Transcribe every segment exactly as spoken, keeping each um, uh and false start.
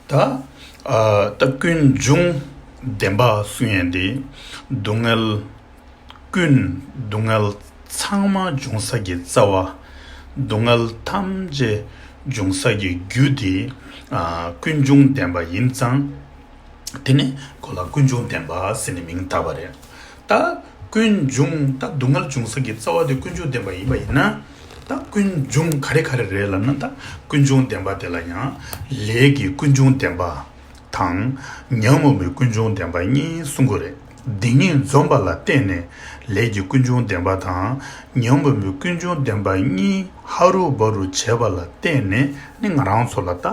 ད་ཨ་ད་ཀུན་འབྱུང་བདེན་པ་གསུང་ཡས་འདི། སྡུག་བསྔལ་ཀུན། སྡུག་བསྔལ་ཚང་མ་འབྱུང་ས་གི་རྩ་བ། སྡུག་བསྔལ་ཐམས་ཅད་འབྱུང་ས་གི་རྒྱུ་དེ་ཨ་ཀུན་འབྱུང་བདེན་པ་ཡིན་ཙང་། དེ་ནི་ཁོ་ལ་ཀུན་འབྱུང་བདེན་པ་ཟེར་ནས་མིང་བཏགས་པ་རེད། ད་ཀུན་འབྱུང་ད་སྡུག་བསྔལ་འབྱུང་ས་གི་རྩ་བ་དེ་ཀུན་འབྱུང་བདེན་པ་ཡིན་པ་ཡིན་ན། ད་ཀུན་འབྱུང་ག་རེ་ག་རེ་རེད་ལབ་ན། ད་ཀུན་འབྱུང་བདེན་པ་དེ་ལ་ཡང་ལས་ཀྱི་ཀུན་འབྱུང་བདེན་པ་དང་། ཉོན་མོངས་པའི་ཀུན་འབྱུང་བདེན་པ་གཉིས་གསུང་གི་རེད། འདི་གཉིས་འཛོམས་པ་ལ་བརྟེན་ནས་ལས་ཀྱི་ཀུན་འབྱུང་བདེན་པ་དང་ཉོན་མོངས་པའི་ཀུན་འབྱུང་བདེན་པ་གཉིས་ཧ་རུ་བ་རུ་བྱས་པ་ལ་བརྟེན་ནས་ནི་ང་རང་ཚོ་ལ་ད་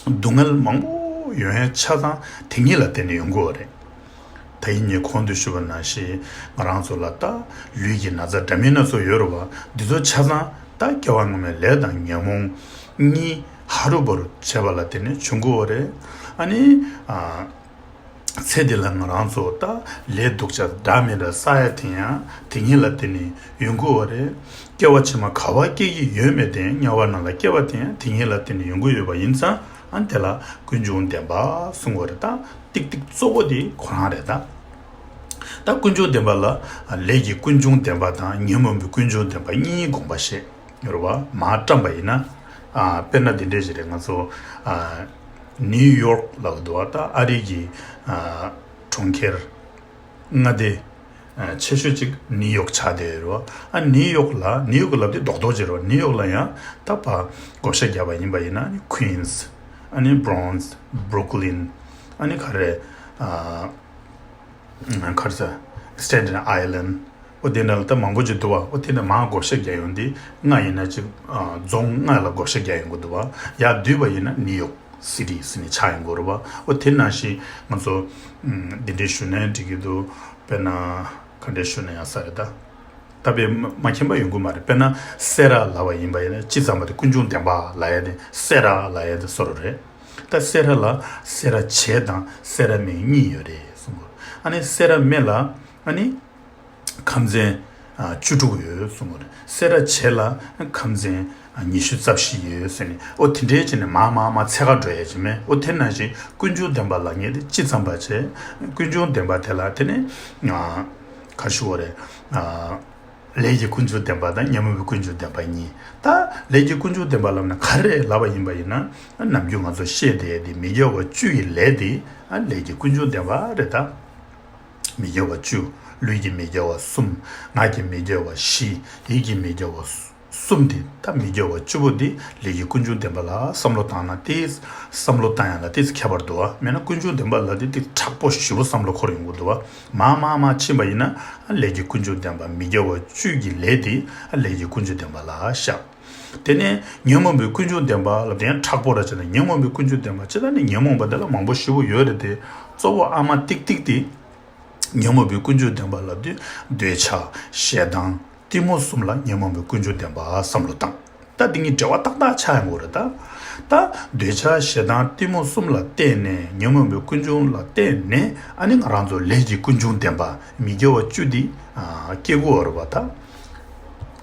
སྡུག་བསྔལ་མང་པོ་ཡོང་ཡ་ཆ་ཚང་དེ་གཉིས་ལ་བརྟེན་ནས་ཡོང་གི་ཡོད་རེད། ད་ཡིན་ངས་གོང་དུ་ཞུས་པ་ནང་བཞིན་ང་རང་ཚོ་ལ་ད་ལུས་ཀྱི་ན་ཚ་འདྲ་མིན་སྣ་ཚོགས་ཡོད་རེད་བ། འདི་ཚོ་ཆ་ཚང་ད་སྐྱེ་བ་སྔ་མའི་ལས་དང་ཉོན་མོངས་གཉིས་ཧ་རུ་བ་རུ་བྱས་པ་ལ་བརྟེན་ནས་བྱུང་གི་ཡོད་རེད། ཨ་ནི་ཨ། ཚེ་འདི་ལ་ང་རང་ཚོ་ད་ལས་སྡུག་ཅག་འདྲ་མི་འདྲ་བསགས་ཡ་དེ་ཡང་དེ་གཉིས་ལ་བརྟེན་ནས་ཡོང་གི་ཡོད་རེད། སྐྱེ་བ་ཕྱི་མ་ག་བ་སྐྱེ་གི་ཡོད་མེད་དེ་དམྱལ་བ་ནང་ལ་སྐྱེ་བ་དེ་ཡང་དེ་གཉིས་ལ་བརྟེན་ནས་ཡོང་གི་ཡོད་པ་ཡིན་ཙང་། ཨ་དེ་ལ་ཀུན་འབྱུང་བདེན་པ་གསུང་གི་ཡོད་རེད། ད་ཏིག་ཏིག་གཙོ་བོ་དེ་ཁོ་རང་རེད་ད། ད་ཀུན་འབྱུང་བདེན་པ་ལ་ལས་ཀྱི་ཀུན་འབྱུང་བདེན་པ་དང་ཉོན་མོངས་པའི་ཀུན་འབྱུང་བདེན་པ་གཉིས་དགོངས་པ་བཞེས་ཡོད་རེད་བ། མར་བཀྲམ་པ་ཡིན་ན། ཨ་དཔེར་ན་འདི་འདྲས་ཞིག་རེད། ང་ཚོ་ཨ་ནིའུ་ཡོག་ལབ་འདུག་བ། ད་ཨ་རི་གི་ཨ་གྲོང་ཁྱེར་མངའ་སྡེ་ཨ་ཆེ་ཤོས་གཅིག་ནིའུ་ཡོག་ཆགས་བསྡད་ཡོད་རེད་བ། ཨ་ནིའུ་ཡོག་ལ་ནིའུ་ཡོག་ལབ་དེ་རྡོག་རྡོག་ཅིག་རེད་བ། ནིའུ་ཡོག་ལ་ཡང་ད་ཕར་བགོ་བཤའ་བརྒྱབ་པ་ཡིན་པ་ཡིན་ན། ཨ་ནི་ཀུན་སི། ཨ་ནི་བྷོ་རོང་སི། བྷུ་རུག་ལིན། ཨ་ནི་ག་རེ། ཨ། གར་ས། སི་ཊེ་ཊན་ཨའི་ལེན་ཌི། འོ་དེ་འདྲ་ལ་ད་མང་པོ་ཅིག་འདུག་བ། འོ་དེ་འདྲ་མར་བགོ་བཤའ་རྒྱག་ཡོང་དུས་ལྔ་ཡིན་ན་ཅིག་ཨ་རྫོང་ལྔ་ལ་བགོ་བཤའ་རྒྱག་ཡོང་གི་འདུག་བ། ཡར་བསྡུས་པ་ཡིན་ན་ནིའུ་ཡོག་སི་ཊི་ཟེར་ནས་ཆགས་ཡོང་གི་རེད་བ། འོ་དེ་ནང་བཞིན་ང་ཚོ་ཨམ་འདི་འདྲའི་ཞུ་ནའི་འགྲིག་གི་འདུག་དཔེར་ན་ག་འདྲའི་ཞུ་ན་ཡང་ས་རེད་ད། ད་དཔེ་མ་མཁྱེན་པ་ཡོང་གི་མ་རེད། དཔེར་ན་སེ་ར་ལབ་པ་ཡིན་པ་ཡིན་ན་སྤྱི་ཙམ་པ་དེ་ཀུན་འབྱུང་བདེན་པ་ལབ་ཡ་དེ། སེ་ར་ལབ་ཡ་དེ་བཟོ་འདྲ་རེད། ད་སེ་ར་ལ་སེ་ར་བྱེས་དང་སེ་ར་མེད་གཉིས་ཡོད་རེད་གསུངས་གོ། ཨ་ནི་སེ་ར་མེད་ལ་ཨ་ནི་ཁམས་ཚན་ཨ་བཅུ་དྲུག་ཡོད་གསུངས་གོ། སེ་ར་བྱེས་ལ་ཁམས་ཚན་ཨ་ཉི་ཤུ་རྩ་བཞི་ཡོད་ཟེར་ནས། ཨོ་དེ་འདྲའི་བྱས་ནས་མར་མར་མར་ཚད་ཀ་འགྲོ་ཡ་ཅིག་མེད། ཨོ་དེ་ནང་བཞིན་ཀུན་འབྱུང་བདེན་པ་ལབ་མཁན་དེ་སྤྱི་ཙམ་པ་བྱས། ཀུན་འབྱུང་བདེན་པ་དེ་ལ་དེ་ནི་ཨ་ག་ཞུ་བ་རེད། ཨ་ལས་ཀྱི་ཀུན་འབྱུང་བདེན་པ་དང་ཉོན་མོངས་པའི་ཀུན་འབྱུང་བདེན་པ་གཉིས། ད་ལས་ཀྱི་ཀུན་འབྱུང་བདེན་པ་ལབ་ན་ག་རེ་ལབ་པ་ཡིན་པ་ཡིན་ན། ནམ་རྒྱུན་ང་ཚོ་བཤད་བསྡད་དེ་མི་དགེ་བ་བཅུ་ཡི་ལས་དེ་ཨ་ལས་ཀྱི་ཀུན་འབྱུང་བདེན་པ་རེད་ད། མི་དགེ་བ་བཅུ། ལུས་ཀྱི་མི་དགེ་བ་གསུམ། ངག་གི་མི་དགེ་བ་བཞི། ཡིད་ཀྱི་མི་དགེ་བ་གསུམ་དེ། ད་མི་དགེ་བ་བཅུ་པོ་དེ་ལས་ཀྱི་ཀུན་འབྱུང་བདེན་པ་ལ་བསམ་བློ་བཏང་ན་དེ། བསམ་བློ་བཏང་ཡ་ལ་དེ་ཁྱད་པར་འདུག་བ། མེད་ན་ཀུན་འབྱུང་བདེན་པ་ལ་དེ་དེ་དྲག་པོ་ཞེ་པོ་བསམ་བློ་འཁོར་ཡོང་གི་འདུག་བ། མར་མར་མར་ཕྱིན་པ་ཡིན་ན་ལས་ཀྱི་ཀུན་འབྱུང་བདེན་པ། མི་དགེ་བ་བཅུ་གི་ལས་དེ་ལས་ཀྱི་ཀུན་འབྱུང་བདེན་པ་ལ་བཞག་དེ་ནས་ཉོན་མོངས་པའི་ཀུན་འབྱུང་བདེན་པ་ལ་དེ་ཡང་དྲག་པོ་ར་བྱས་ན། ཉོན་མོངས་པའི་ཀུན་འབྱུང་བདེན་པ་བྱས་ན་ནི་ཉོན་མོངས་པ་དེ་ལ་མང་པོ་ཞེ་པོ་ཡོད་རེད་དེ། གཙོ་བོ་ཨ་མ་ཏིག་ཏིག་དེ་ཉོན་མོངས་པའི་ཀུན་འབྱུང་བདེན་པ་ལབ་དུས་འདོད་ཆགས་ཞེ་སྡང་གཏི་མུག་གསུམ་ལ་ཉོན་མོངས་པའི་ཀུན་འབྱུང་བདེན་པ་བསམ་བློ་བཏང་། ད་འདི་གཉིས་འབྲེལ་བ་ཏག་ཏག་ཆགས་ཡོང་གི་རེད་ད། ད་འདོད་ཆགས་ཞེ་སྡང་གཏི་མུག་གསུམ་ལ་བརྟེན་ནས། ཉོན་མོངས་པའི་ཀུན་འབྱུང་ལ་བརྟེན་ནས་ཨ་ནི་ང་རང་ཚོ་ལས་ཀྱི་ཀུན་འབྱུང་བདེན་པ་མི་དགེ་བ་བཅུ་འདི་ཨ་སྐྱེ་དགོས་པ་རེད་བ་ད།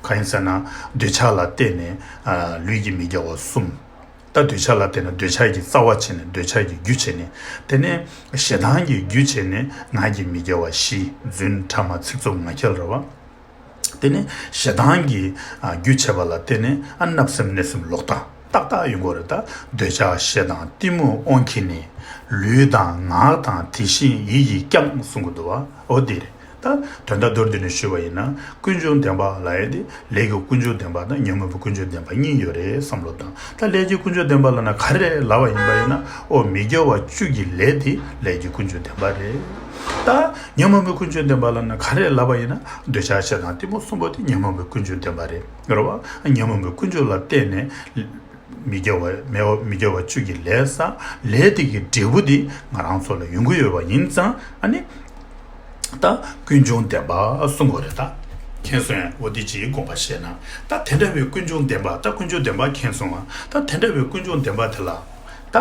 གང་ཡིན་ཟེར་ན་འདོད་ཆགས་ལ་བརྟེན་ནས་ཨ་ལུས་ཀྱི་མི་དགེ་བ་གསུམ། ད་འདོད་ཆགས་ལ་བརྟེན་ནས་འདོད་ཆགས་ཀྱི་རྩ་བ་བྱས་ནས། འདོད་ཆགས་ཀྱི་རྒྱུ་བྱས་ནས། དེ་ནས་ཞེ་སྡང་གི་རྒྱུ་བྱས་ནས་ངག་གི་མི་དགེ་བ་བཞི། རྫུན། ཕྲ་མ། ཚིག་རྩུབ། ངག་འཁྱལ་རེད་བ། དེ་ནས་ཞེ་སྡང་གི་ཨ་རྒྱུ་བྱས་པ་ལ་བརྟེན་ནས་ཨ་བརྣབ་སེམས་གནོད་སེམས་ལོག་ལྟ་ཏག་ཏག་ཡོང་གི་རེད་ད། འདོད་ཆགས་ཞེ་སྡང་གཏི་མུག་དབང་གིས་ནི། ལུས་དང་ངག་དང་དེ་བཞིན་ཡིད་ཀྱིས་ཀྱང་གསུང་གི་འདུག་བ། འོ་དེ་རེད། ད་དོན་དག་མདོར་བསྡུས་ནས་ཞུས་པ་ཡིན་ན། ཀུན་འབྱུང་བདེན་པ་ལབ་ཡ་དེ་ལས་ཀྱི་ཀུན་འབྱུང་བདེན་པ་དང་ཉོན་མོངས་པའི་ཀུན་འབྱུང་བདེན་པ་གཉིས་ཡོད་རེད་བསམ་བློ་བཏང་། ད་ལས་ཀྱི་ཀུན་འབྱུང་བདེན་པ་ལབ་ན་ག་རེ་རེད་ལབ་པ་ཡིན་པ་ཡིན་ན། ཨོ་མི་དགེ་བ་བཅུ་གི་ལས་དེ་ལས་ཀྱི་ཀུན་འབྱུང་བདེན་པ་རེད། ད་ཉོན་མོངས་པའི་ཀུན་འབྱུང་བདེན་པ་ལབ་ན་ག་རེ་རེད་ལབ་པ་ཡིན་ན། འདོད་ཆགས་ཞེ་སྡང་གཏི་མུག་གསུམ་པོ་དེ་ཉོན་མོངས་པའི་ཀུན་འབྱུང་བདེན་པ་རེད། རེད་བ། ཉོན་མོངས་པའི་ཀུན་འབྱུང་ལ་བརྟེན་ནས་མི་དགེ་བ་མེད་པ། མི་དགེ་བ་བཅུ་གི་ལས་བསགས། ལས་དེ་གི་འབྲས་བུ་དེ་ང་རང་ཚོ་ལ་ཡོང་གི་ཡོད་པ་ཡིན་ཙང་། ཨ་ནི་ད་ཀུན་འབྱུང་བདེན་པ་གསུང་དགོས་རེད་ད། མཁྱེན་སོང་ངས། འོ་དེ་ཅིག་དགོངས་པ་བཞེས་ན། ད་དེ་འདྲ་བའི་ཀུན་འབྱུང་བདེན་པ། ད་ཀུན་འབྱུང་བདེན་པ་མཁྱེན་སོང་ང་། ད་དེ་འདྲ་བའི་ཀུན་འབྱུང་བདེན་པ་དེ་ལ། ད་ ད་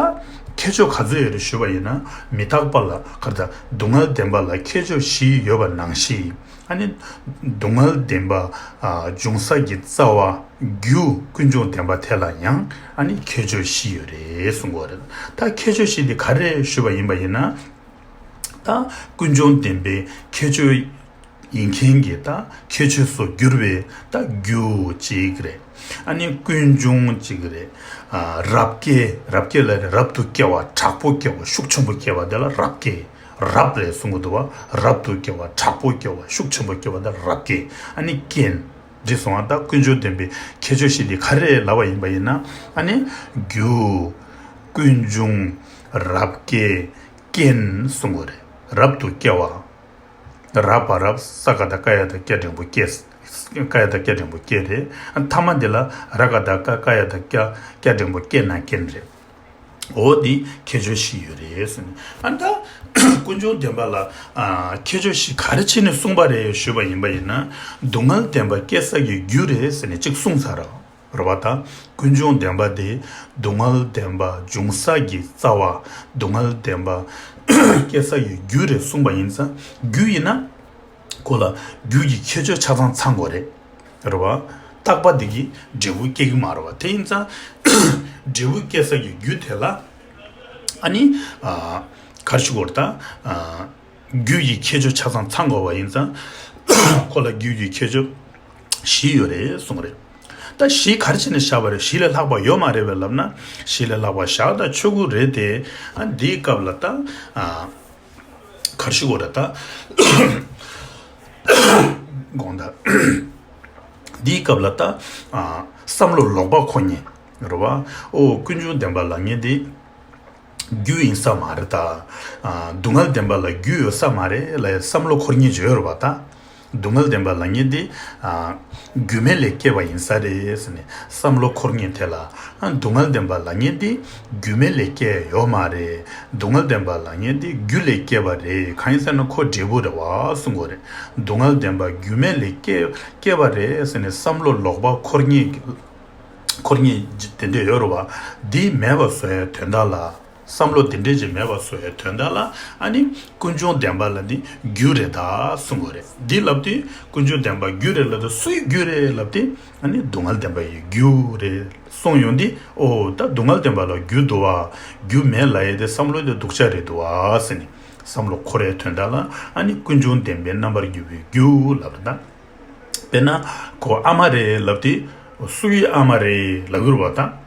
ཁྱད་ཆོས་ག་ཚོད་ཡོད་རེད་ཞུས་པ་ཡིན་ན། མི་རྟག་པ་ལ་ག་རེ་ད། སྡུག་བསྔལ་བདེན་པ་ལ་ཁྱད་ཆོས་བཞི་ཡོད་པ་ནང་བཞིན། ཨ་ནི་སྡུག་བསྔལ་བདེན་པ་ཨ་འབྱུང་ས་གི་རྩ་བ་རྒྱུ་ཀུན་འབྱུང་བདེན་པ་དེ་ལ་ཡང་ཨ་ནི་ཁྱད་ཆོས་བཞི་ཡོད་རེད་གསུང་གི་ཡོད་རེད། ད་ཁྱད་ཆོས་བཞི་དེ་ག་རེ་རེད་ཞུས་པ་ཡིན་པ་ཡིན་ན། ད་ཀུན་འབྱུང་བདེན་པའི་ཁྱད་ཆོས་ཡིན་མཁན་གྱི་ད་ཁྱད་ཆོས་སུ་གྱུར་པའི་ད་རྒྱུ་གཅིག་རེད། ཨ་ནི་ཀུན་འབྱུང་གཅིག་རེད། ཨ་རབ་སྐྱེ། རབ་སྐྱེ་ལ་རབ་ཏུ་སྐྱེ་བ། དྲག་པོ་སྐྱེ་བ། ཤུགས་ཆེན་པོ་སྐྱེ་བ་དེ་ལ་རབ་སྐྱེ། རབ་རེད་གསུང་གི་འདུག་བ། རབ་ཏུ་སྐྱེ་བ། དྲག་པོ་སྐྱེ་བ། ཤུགས་ཆེན་པོ་སྐྱེ་བ་དེ་རབ་སྐྱེ། ཨ་ནི་རྐྱེན། འགྲིག་སོང་ང་། ད་ཀུན་འབྱུང་བདེན་པའི་ཁྱད་ཆོས་བཞི་དེ་ག་རེ་ལབ་པ་ཡིན་པ་ཡིན་ན། ཨ་ནི་རྒྱུ། ཀུན་འབྱུང་། རབ་སྐྱེ། རྐྱེན་གསུང་གི་རེད། རབ་ཏུ་སྐྱེ་བ། ར་བ་རབ། ས་ག་བཏགས་སྐ་ཡ་བཏགས་སྐྱ་འགྲེང་བུ་སྐྱེ། སྐ་ཡ་བཏགས་སྐྱ་འགྲེང་བུ་སྐྱེ་རེད། ཨ་ཐ་མ་འདི་ལ་ར་ག་བཏགས་སྐ། ཀ་ཡ་བཏགས་སྐྱ། སྐྱ་འགྲེང་བུ་སྐྱེ་ན་རྐྱེན་རེད། འོ་འདི་ཁྱད་ཆོས་བཞི་ཡོད་རེད་ཟེར་ནས། ཨ་ད་ཀུན་འབྱུང་བདེན་པ་ལ་ཨ་ཁྱད་ཆོས་བཞི་ག་རེ་བྱས་ནས་གསུངས་པ་རེད་ཞུས་པ་ཡིན་པ་ཡིན་ན། སྡུག་བསྔལ་བདེན་པ་སྐྱེ་ས་ཀྱི་རྒྱུ་རེད་ཟེར་ནས་གཅིག་གསུངས་ཚར། རེད་བ། ད་ཀུན་འབྱུང་བདེན་པ་དེ་སྡུག་བསྔལ་བདེན་པ་འབྱུང་ས་ཀྱི་རྩ་བ། སྡུག་བསྔལ་བདེན་པ་སྐྱེ་ས་ཀྱི་རྒྱུ་རེད་གསུངས་པ་ཡིན་ཙང་། རྒྱུ་ཡིན་ན་ཁོ་ལ་རྒྱུ་གི་ཁྱད་ཆོས་ཆ་ཚང་ཚང་དགོས་རེད། རེད་བ། རྟག་པ་འདི་གིས་འབྲས་བུ་སྐྱེ་གི་མ་རེད་བ། དེ་ཡིན་ཙང་འབྲས་བུ་སྐྱེ་ས་ཀྱི་རྒྱུ་དེ་ལ་ཨ་ནི་ཨ་ག་རེ་ཞུ་དགོས་རེད་ད། ཨ་རྒྱུ་ཡི་ཁྱད་ཆོས་ཆ་ཚང་ཚང་དགོས་པ་ཡིན་ཙང་། ཁོ་ལ་རྒྱུ་ཡི་ཁྱད་ཆོས་བཞི་ཡོད་རེད་གསུངས་རེད། ད་བཞི་ག་རེ་བྱས་ནས་བཞག་པ་རེད། བཞི་ལས་ལྷག་པ་ཡོད་མ་རེད་པས་ལབ་ན། བཞི་ལས་ལྷག་པ་བཞག་ད་ཆོག་གི་རེད་དེ། ཨ་འདིའི་སྐབས་ལ་ད་ཨ་ག་རེ་ཞུ་དགོས་རེད་ད། དགོངས་དག་འདིའི་སྐབས་ལ་ད་ཨ་བསམ་བློ་ལོག་པ་འཁོར་མཁན་རེད་བ། ཨོ་ཀུན་འབྱུང་བདེན་པ་ལབ་མཁན་འདི་རྒྱུ་ཡིན་ས་མ་རེད་ད། ཨ་སྡུག་བསྔལ་བདེན་པ་ལ་རྒྱུ་ཡོད་ས་མ་རེད་ལབ་བསམ་བློ་འཁོར་མཁན་ཅིག་ཡོད་རེད་བ་ད། སྡུག་བསྔལ་བདེན་པ་ལབ་མཁན་འདི་ཨ་རྒྱུ་མེད་ལས་སྐྱེས་པ་ཡིན་ས་རེད་ཟེར་ནས་བསམ་བློ་འཁོར་མཁན་དེ་ལ། ཨ་སྡུག་བསྔལ་བདེན་པ་ལབ་མཁན་འདི་རྒྱུ་མེད་ལས་སྐྱེས་ཡོད་མ་རེད། སྡུག་བསྔལ་བདེན་པ་ལབ་མཁན་འདི་རྒྱུ་ལས་སྐྱེས་པ་རེད། གང་ཡིན་ཟེར་ན་ཁོ་འབྲས་བུ་རེད་བ་གསུང་གི་རེད། སྡུག་བསྔལ་བདེན་པ་རྒྱུ་མེད་ལས་སྐྱེས་སྐྱེས་པ་རེད་ཟེར་ནས་བསམ་བློ་ལོག་པ་འཁོར་མཁན། འཁོར་མཁན་དེ་འདྲ་ཡོད་རེད་བ། འདི་མེད་པ་བཟོ་ཡའི་དོན་དག་ལ། བསམ་བློ་དེ་འདྲ་ཅིག་མེད་པ་བཟོ་ཡའི་དོན་དག་ལ། ཨ་ནི་ཀུན་འབྱུང་བདེན་པ་ལ་ནི་རྒྱུ་རེད་ད་གསུང་གི་རེད། འདི་ལབ་དུས་ཀུན་འབྱུང་བདེན་པ་རྒྱུ་རེད་ལབ་དུས་སུའི་རྒྱུ་རེད་ལབ་དུས། ཨ་ནི་སྡུག་བསྔལ་བདེན་པ་ཡི་རྒྱུ་རེད་གསུངས་ཡོང་དུས། ཨོ་ད་སྡུག་བསྔལ་བདེན་པ་ལ་རྒྱུ་འདུག་བ། རྒྱུ་མེད་ལབ་ཡས་དེ་བསམ་བློ་དེ་སྡུག་ཅག་རེད་འདུག་བ་ཟེར་ནས་བསམ་བློ་འཁོར་ཡའི་དོན་དག་ལ། ཨ་ནི་ཀུན་འབྱུང་བདེན་པའི་རྣམ་པར་གྱུར་པའི་རྒྱུ་ལབ་རེད་ད། དཔེར་ན་ཁོ་ཨ་མ་རེད་ལབ་དུས་སུའི་ཨ་མ་རེད་ལབ་ཀྱི་རེད་བ་ད།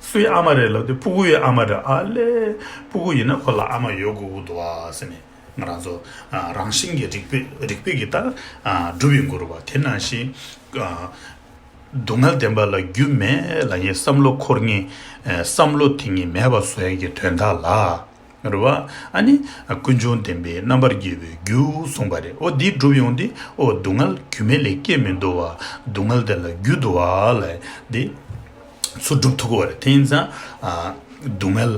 སུའི་ཨ་མ་རེད་ལབ་དུས་ཕྲུ་གུ་ཡི་ཨ་མ་རེད། ཨ་ལས་ཕྲུ་གུ་ཡིན་ན་ཁོ་ལ་ཨ་མ་ཡོད་དགོས་ཀྱི་འདུག་བ་ཟེར་ནས་ང་རང་ཚོ་ཨ་རང་བཞིན་གྱི་རིག་པའི་རིག་པའི་གི་ད་ཨ་སྒྲུབ་ཡོང་གི་རེད་བ། དེ་ནང་བཞིན་ཨ་སྡུག་བསྔལ་བདེན་པ་ལ་རྒྱུ་མེད་ལབ་ཡས་བསམ་བློ་འཁོར་མཁན། ཨ་བསམ་བློ་དེ་ཉིད་མེད་པ་བཟོ་ཡས་ཀྱི་དོན་དག་ལ། རེད་བ། ཨ་ནི་ཀུན་འབྱུང་བདེན་པའི་རྣམ་པར་གྱུར་པའི་རྒྱུ་གསུངས་པ་རེད། ཨོ་འདི་སྒྲུབ་ཡོང་དུས་ཨོ་སྡུག་བསྔལ་རྒྱུ་མེད་ལས་སྐྱེས་མི་འདུག་བ། སྡུག་བསྔལ་དེ་ལ་རྒྱུ་འདུག་བ་ལབ་འདི་ཚུར་སྒྲུབ་ཐུབ་ཀྱི་རེད། དེ་ཡིན་ཙང་ཨ་སྡུག་བསྔལ་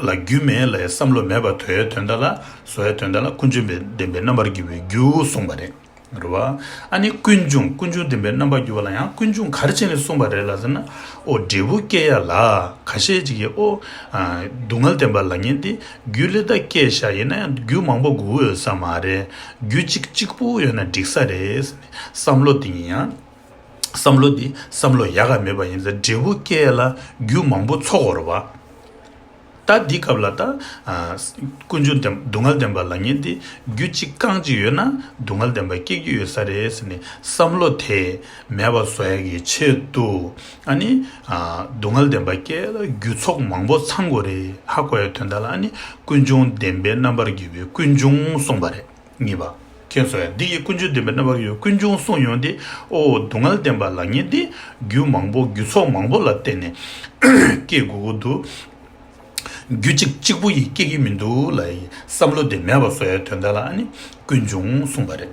ལ་རྒྱུ་མེད་ལབ་བསམ་བློ་མེད་པ་བཟོ་ཡའི་དོན་དག་ལ། བཟོ་ཡའི་དོན་དག་ལ་ཀུན་འབྱུང་བདེན་པའི་རྣམ་པར་གྱུར་པའི་རྒྱུ་གསུངས་པ་རེད། རེད་བ། ཨ་ནི་ཀུན་འབྱུང་། ཀུན་འབྱུང་བདེན་པའི་རྣམ་པར་གྱུར་པ་ལ་ཡང་ཀུན་འབྱུང་ག་རེ་བྱས་ནས་གསུངས་པ་རེད་ལབ་ཟེར་ན། ཨོ་འབྲས་བུ་སྐྱེ་ཡ་ལ་ཁ་ཤས་ཅིག་གིས་ཨོ་ཨ་སྡུག་བསྔལ་བདེན་པ་ལབ་མཁན་དེ་རྒྱུ་ལས་ད་སྐྱེས་ཤག་ཡིན་ན་ཡང་རྒྱུ་མང་པོ་དགོས་ཡོད་ས་མ་རེད། རྒྱུ་གཅིག་གཅིག་པུ་ཡོད་ན་འགྲིག་ས་རེད། བསམ་བློ་དེ་ཡིན་ཡང་། བསམ་བློ་དེ་བསམ་བློ་ཡག་ག་མེད་པ་ཡིན་ཙང་འབྲས་བུ་སྐྱེ་ཡ་ལ་རྒྱུ་མང་པོ་འཚོལ་དགོས་རེད་བ། ད་འདི་སྐབས་ལ་ད་ཨ་ཀུན་འབྱུང་བདེན། སྡུག་བསྔལ་བདེན་པ་ལབ་མཁན་དེ་རྒྱུ་གཅིག་རྐང་གཅིག་ཡོད་ན་སྡུག་བསྔལ་བདེན་པ་སྐྱེ་རྒྱུ་ཡོད་ས་རེད་ཟེར་ནས་བསམ་བློ་དེ་མེད་པ་བཟོ་ཡ་གི་ཆེད་དུ། ཨ་ནི་ཨ་སྡུག་བསྔལ་བདེན་པ་སྐྱེ་ལ་རྒྱུ་ཚོགས་མང་པོ་ཚང་དགོས་རེད། ཧ་གོ་ཡ་དོན་དག་ལ། ཨ་ནི་ཀུན་འབྱུང་བདེན་པའི་རྣམ་པར་གྱུར་པའི་ཀུན་འབྱུང་གསུངས་པ་རེད། གཉིས་པ། མཁྱེན་སོང་ཡ། འདི་ཡི་ཀུན་འབྱུང་བདེན་པའི་རྣམ་པར་གྱུར་པའི་ཀུན་འབྱུང་གསུངས་ཡོང་དུས་ཨོ་སྡུག་བསྔལ་བདེན་པ་ལབ་མཁན་དེ་རྒྱུ་མང་པོ་རྒྱུ་ཚོགས་མང་པོ་ལ་བརྟེན་ནས་སྐྱེ་དགོས་ཀྱི་འདུག་རྒྱུ་གཅིག་གཅིག་པུ་ཡིས་སྐྱེ་གི་མི་འདུག་ལབ་ཡི་བསམ་བློ་དེ་མེད་པ་བཟོ་ཡའི་དོན་དག་ལ་ཨ་ནི་ཀུན་འབྱུང་གསུངས་པ་རེད།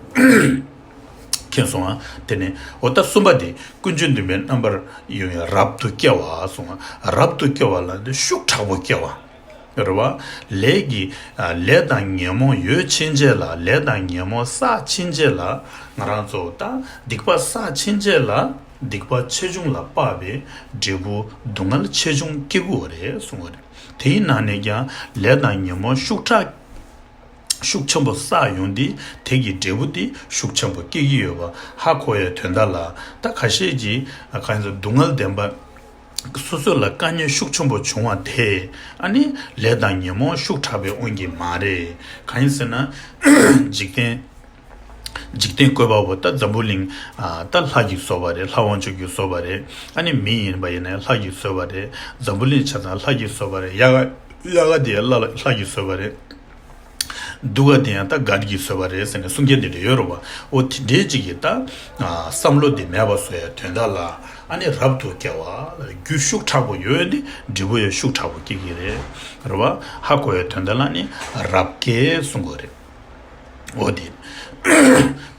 མཁྱེན་སོང་ང་། དེ་ནས་འོ་ད་གསུམ་པ་དེ་ཀུན་འབྱུང་བདེན་པའི་རྣམ་པར་ཡོང་ཡ་རབ་ཏུ་སྐྱེ་བ་གསུངས་ང་། རབ་ཏུ་སྐྱེ་བ་ལ་འདི་ཤུགས་དྲག་པོ་སྐྱེ་བ་རེད་བ། ལས་ཀྱི་ཨ་ལས་དང་ཉོན་མོངས་ཡོད་ཕྱིན་ཆད་ལ། ལས་དང་ཉོན་མོངས་བསགས་ཕྱིན་ཆད་ལ། ང་རང་ཚོ་ད་སྡིག་པ་བསགས་ཕྱིན་ཆད་ལ། སྡིག་པ་ཆེ་ཆུང་ལ་དཔག་པའི་འབྲས་བུ་སྡུག་བསྔལ་ཆེ་ཆུང་སྐྱེ་དགོས་རེད་གསུངས་པ་རེད། དེའི་ནང་ནས་ཀྱང་ལས་དང་ཉོན་མོངས་ཤུགས་དྲག་ཤུགས་ཆེན་པོ་བསགས་ཡོང་དུས་དེ་གི་འབྲས་བུ་དེ་ཤུགས་ཆེན་པོ་སྐྱེ་གི་ཡོད་པ་ཧ་གོ་ཡའི་དོན་དག་ལ། ད་ཁ་ཤས་ཀྱིས་གང་ཡིན་ཟེར་སྡུག་བསྔལ་བདེན་པ། སོ་སོ་ལ་དཀའ་ངལ་ཤུགས་ཆེན་པོ་བྱུང་བ་དེ་ཨ་ནི་ལས་དང་ཉོན་མོངས་ཤུགས་དྲག་པའི་དབང་གིས་མ་རེད། གང་ཡིན་ཟེར་ན། འཇིག་རྟེན། འཇིག་རྟེན་བཀོད་པ་པོ་ད་འཛམ་བུ་གླིང་། ད་ལྷ་གིས་བཟོས་པ་རེད། ལྷ་དབང་ཕྱུག་གིས་བཟོས་པ་རེད། ཨ་ནི་མི་ཡིན་པ་ཡིན་ན་ལྷ་གིས་བཟོས་པ་རེད། འཛམ་བུ་གླིང་ཆ་ཚང་ལྷ་གིས་བཟོས་པ་རེད། དབྱར་ཁ་དབྱར་ཁ་དེ་ལྷ་ལྷ་གིས་བཟོས་པ་རེད། དུ་ག་དེ་ཡང་ད་གར་གྱིས་བཟོས་པ་རེད་ཟེར་ནས་གསུང་མཁན་དེ་འདྲ་ཡོད་རེད་བ། འོ་དེ་འདྲའི་ཅིག་གིས་ད་བསམ་བློ་དེ་མེད་པ་བཟོ་ཡ་དོན་དག་ལ་ཨ་ནི་རབ་ཏུ་དགེ་བ་ལ་རྒྱུ་ཤུགས་དྲག་པོ་ཡོད་དེ་འབྲས་བུ་ཡང་ཤུགས་དྲག་པོ་སྐྱེ་གི་རེད། རེད་བ། ཧ་གོ་ཡ་དོན་དག་ལ་ནི་རབ་དགེ་གསུང་དགོས་རེད། འོ་དེ།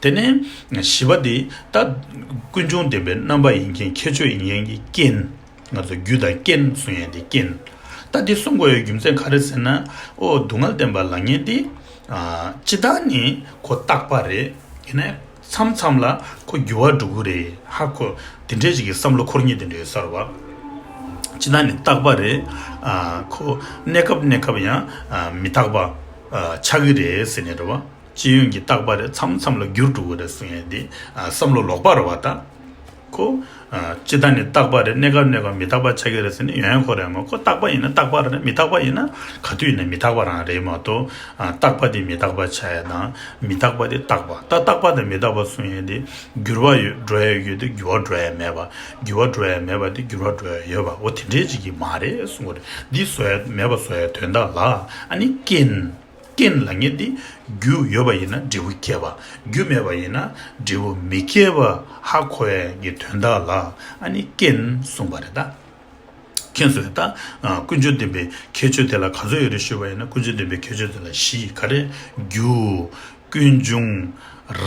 དེ་ནས་བཞི་པ་དེ་ད་ཀུན་འབྱུང་བདེན་པའི་རྣམ་པ་ཡིན་མཁན་ཁྱད་ཆོས་ཡིན་མཁན་གྱི་རྐྱེན། ང་ཚོ་རྒྱུ་དང་རྐྱེན་གསུང་ཡས་དེ་རྐྱེན། ད་འདི་གསུང་དགོས་ཡའི་རྒྱུ་མཚན་ག་རེ་ཟེར་ན། ཨོ་སྡུག་བསྔལ་བདེན་པ་ལབ་མཁན་དེ། ཨ་སྤྱིར་བཏང་ནི་ཁོ་རྟག་པ་རེད། ཡིན་ནའི་མཚམས་མཚམས་ལ་ཁོ་འགྱུར་བ་འགྲོ་གི་རེད། ཧ་གོ། དེ་འདྲའི་ཞིག་གི་བསམ་བློ་འཁོར་མཁན་དེ་འདྲ་ཡོད་ས་རེད་བ། སྤྱིར་བཏང་ནི་རྟག་པ་རེད། ཨ་ཁོ་གནས་སྐབས་གནས་སྐབས་ཡང་ཨ་མི་རྟག་པ་ཨ་ཆགས་ཀྱི་རེད་ཟེར་ནས་རེད་བ། སྤྱི་ཡོངས་ཀྱི་རྟག་པ་རེད། མཚམས་མཚམས་ལ་འགྱུར་འགྲོ་གི་རེད་གསུང་ཡས་དེ་ཨ་བསམ་བློ་ལོག་པ་རེད་བ་ད། ཁོ། ཨ་སྤྱིར་བཏང་ནི་རྟག་པ་རེད། གནས་སྐབས་གནས་སྐབས་མི་རྟག་པ་ཆགས་ཀྱི་རེད་ཟེར་ནས་ཡོང་ཡ་ཁོ་རེད་མོད། ཁོ་རྟག་པ་ཡིན་ན་རྟག་པ་རེད། མི་རྟག་པ་ཡིན་ན་ག་དུས་ཡིན་ན་མི་རྟག་པ་རང་རེད་མ་གཏོགས། ཨ་རྟག་པ་དེ་མི་རྟག་པ་ཆགས་ཡ་དང་མི་རྟག་པ་དེ་རྟག་པ། ད་རྟག་པ་དང་མི་རྟག་པ་གསུང་ཡ་དེ་འགྱུར་བ་ཡོད་འགྲོ་ཡ་ཡོད་དེ་འགྱུར་བ་འགྲོ་ཡ་མེད་པ། འགྱུར་བ་འགྲོ་ཡ་མེད་པ་དེ་འགྱུར་བ་འགྲོ་ཡ་ཡོད་པ། འོ་དེ་འདྲའི་ཅིག་གི་མ་རེད་གསུང་གི་རེད། འདི་བཟོ་ཡ་མེད་པ་བཟོ་ཡ་དོན་དག་ལ་ཨ་ནི་རྐྱེན། རྐྱེན་ལབ་མཁན་དེ་རྒྱུ་ཡོད་པ་ཡིན་ན་འབྲས་བུ་སྐྱེ་བ། རྒྱུ་མེད་པ་ཡིན་ན་འབྲས་བུ་མི་སྐྱེ་བ་ཧ་གོ་ཡ་གི་དོན་དག་ལ་ཨ་ནི་རྐྱེན་གསུངས་པ་རེད་ད། མཁྱེན་སོང་ད། ཀུན་འབྱུང་བདེན་པའི་ཁྱད་ཆོས་དེ་ལ་ག་ཚོད་ཡོད་རེད་ཞུས་པ་ཡིན་ན། ཀུན་འབྱུང་བདེན་པའི་ཁྱད་ཆོས་དེ་ལ་བཞི། ག་རེ། རྒྱུ། ཀུན་འབྱུང་།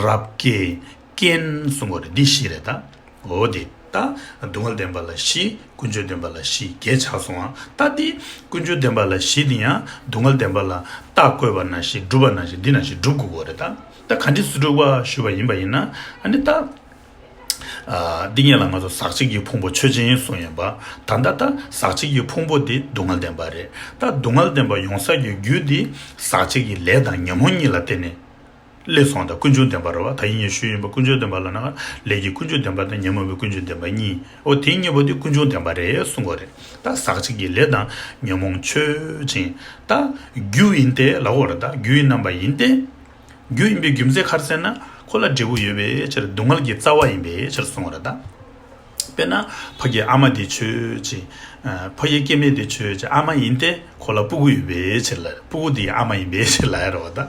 རབ་དགེ། རྐྱེན་གསུངས་པ་རེད། འདི་བཞི་རེད་ད། འོ་དེ་ད་སྡུག་བསྔལ་བདེན་པ་ལ་བཞི། ཀུན་འབྱུང་བདེན་པ་ལ་བཞི་བརྒྱད་ཆགས་སོང་ཨ། ད་དེ་ཀུན་འབྱུང་བདེན་པ་ལ་བཞི་དེ་ཡང་སྡུག་བསྔལ་བདེན་པ་ལ་རྟགས་བཀོད་པ་ནང་བཞིན་སྒྲུབ་པ་ནང་བཞིན་འདི་ནང་བཞིན་སྒྲུབ་དགོས་པ་རེད་ད། ད་ག་འདྲ་སེ་སྒྲུབ་པ་ཞུས་པ་ཡིན་པ་ཡིན་ན་ཨ་ནི་ད། ཨ་འདི་སྔོན་ལ་ང་ཚོ་ཟག་བཅས་ཀྱི་ཕུང་པོ་ཆོས་ཅན་གསུངས་ཡིན་པ། ད་ལྟ་ད་ཟག་བཅས་ཀྱི་ཕུང་པོ་དེ་སྡུག་བསྔལ་བདེན་པ་རེད། ད་སྡུག་བསྔལ་བདེན་པ་ཡོང་ས་ཀྱི་རྒྱུ་དེ་ཟག་བཅས་ཀྱི་ལས་དང་ཉོན་མོངས་གཉིས་ལ་བརྟེན་ནས། སླེབས་སོང་། ད་ཀུན་འབྱུང་བདེན་པ་རེད་བ། ད་ཡིན་ངས་ཞུས་ཡིན་པ། ཀུན་འབྱུང་བདེན་པ་ལ་ན་ལས་ཀྱི་ཀུན་འབྱུང་བདེན་པ་དང་ཉོན་མོངས་པའི་ཀུན་འབྱུང་བདེན་པ་གཉིས། འོ་དེ་གཉིས་པོ་དེ་ཀུན་འབྱུང་བདེན་པ་རེད་གསུང་གི་རེད། ད་ཟག་བཅས་ཀྱི་ལས་དང་ཉོན་མོངས་ཆོས་ཅན། ད་རྒྱུ་ཡིན་ཏེ་ལབ་དགོས་རེད། ད་རྒྱུ་ཡི་རྣམ་པ་ཡིན་ཏེ། རྒྱུ་ཡིན་པའི་རྒྱུ་མཚན་ག་རེ་ཟེར་ན། ཁོ་ལ་འབྲས་བུ་ཡོད་པའི་ཕྱིར། སྡུག་བསྔལ་གྱི་རྩ་བ་ཡིན་པའི་ཕྱིར་གསུང་གི་རེད་ད། དཔེར་ན་ཕ་གི་ཨ་མ་དེ་ཆོས་ཅན། ཨ་ཕ་གི་སྐྱེ་དམན་དེ་ཆོས་ཅན། ཨ་མ་ཡིན་ཏེ་ཁོ་ལ་སྤུ་གུ་ཡོད་པའི་ཕྱིར་ལ། སྤུ་གུ་དེ་ཨ་མ་ཡིན་པའི་ཕྱིར་ལ་ཡ་རེད་བ་ད།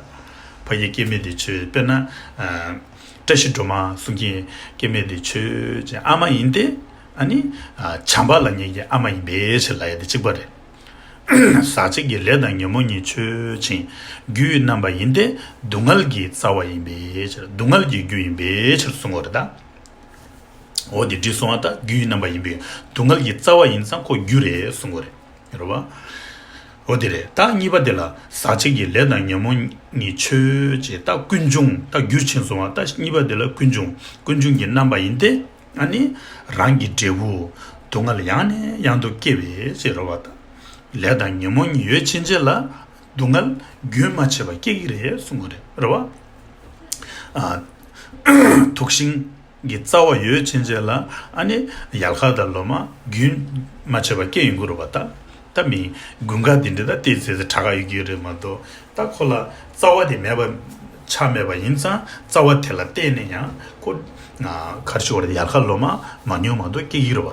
ཕ་གི་སྐྱེ་དམན་དེ་ཆོས། དཔེར་ན་ཨ་བཀྲ་ཤིས་སྒྲོལ་མ་གསུང་མཁན་སྐྱེ་དམན་དེ་ཆོས་ཅན། ཨ་མ་ཡིན་ཏེ་ཨ་ནི་ཨ་བྱམས་པ་ལབ་མཁན་གྱི་ཨ་མ་ཡིན་པའི་ཕྱིར་ལ་ཡ་དེ་གཅིག་པ་རེད། ཟག་བཅས་ཀྱི་ལས་དང་ཉོན་མོངས་གཉིས་ཆོས་ཅན། རྒྱུ་ཡི་རྣམ་པ་ཡིན་ཏེ། སྡུག་བསྔལ་གྱི་རྩ་བ་ཡིན་པའི་ཕྱིར། སྡུག་བསྔལ་གྱི་རྒྱུ་ཡིན་པའི་ཕྱིར་གསུང་གི་རེད་ད། འོ་དེ་འགྲིག་སོང་བ་ད། རྒྱུ་ཡི་རྣམ་པ་ཡིན་པའི། སྡུག་བསྔལ་གྱི་རྩ་བ་ཡིན་ཙང་ཁོ་རྒྱུ་རེད་གསུང་གི་རེད། རེད་བ། འོ་དེ་རེད། ད་གཉིས་པ་དེ་ལ་ཟག་བཅས་ཀྱི་ལས་དང་ཉོན་མོངས་གཉིས་ཆོས་ཅན། ད་ཀུན་འབྱུང་། ད་རྒྱུ་ཕྱིན་སོང་བ་ད། གཉིས་པ་དེ་ལ་ཀུན་འབྱུང་། ཀུན་འབྱུང་གི་རྣམ་པ་ཡིན་ཏེ། ཨ་ནི་རང་གི་འབྲས་བུ་སྡུག་བསྔལ་ཡང་ནས་ཡང་དུ་སྐྱེ་བའི་ཕྱིར་རོ་བ་དང་། ལས་དང་ཉོན་མོངས་གཉིས་ཡོད་ཕྱིན་ཆད་ལ་སྡུག་བསྔལ་རྒྱུན་མ་ཆད་པ་སྐྱེ་གི་རེད་གསུང་གི་རེད། རེད་བ། ཨ། དུག་ཤིང་གི་རྩ་བ་ཡོད་ཕྱིན་ཆད་ལ་ཨ་ནི་ཡལ་ག་དང་ལོ་མ་རྒྱུན་མ་ཆད་པ་སྐྱེ་ཡོང་གི་རེད་བ་དང་། ད་མི་དགུན་ཁ་འདི་འདྲ་ད་ཏོག་ཙམ་ཙམ་དྲག་ག་ཡོད་ཀྱི་རེད་མ་གཏོགས། ད་ཁོ་ལ་རྩ་བ་དེ་མེད་པ་ཆ་མེད་པ་ཡིན་ཙང་། རྩ་བ་དེ་ལ་བརྟེན་ནས་ཡང་ཁོ་གར་ཤོར་བ་ཡལ་ག་ལོ་མ་མང་ཉུང་མ་གཏོགས་སྐྱེ་གི་རེད་བ།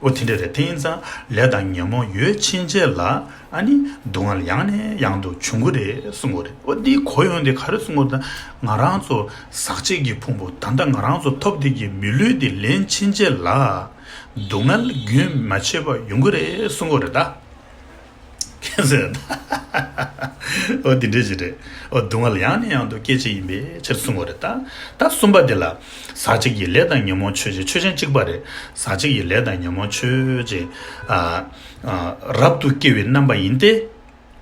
འོ་དེ་འདྲ་རེད། དེ་ཡིན་ཙང་ལས་དང་ཉོན་མོངས་ཡོད་ཕྱིན་ཆད་ལ་ཨ་ནི་སྡུག་བསྔལ་ཡང་ནས་ཡང་དུ་འབྱུང་གི་རེད་གསུང་གི་རེད། འོ་འདིའི་གོ་ཡོང་དེ་ག་རེ་གསུང་གི་རེད་ད། ང་རང་ཚོ་ཟག་བཅས་ཀྱི་ཕུང་པོ། ད་ལྟ་ང་རང་ཚོ་ཐོབ་བསྡད་ཀྱི་མི་ལུས་དེ་ལེན་ཕྱིན་ཆད་ལ་སྡུག་བསྔལ་རྒྱུན་མ་ཆད་པ་ཡོང་གི་རེད་གསུང་གི་རེད་ད། ཁྱེད་ཟེར་ད། འོ་དེ་འདྲ་ཞིག་རེད། འོ་སྡུག་བསྔལ་ཡང་ནས་ཡང་དུ་སྐྱེད་བྱེད་ཡིན་པའི་ཕྱིར་གསུང་གི་རེད་ད། ད་གསུམ་པ་དེ་ལ། ཟག་བཅས་ཀྱི་ལས་དང་ཉོན་མོངས་ཆོས་ཅན། ཆོས་ཅན་གཅིག་པ་རེད། ཟག་བཅས་ཀྱི་ལས་དང་ཉོན་མོངས་ཆོས་ཅན། ཨ། ཨ། རབ་ཏུ་སྐྱེ་བའི་རྣམ་པ་ཡིན་ཏེ།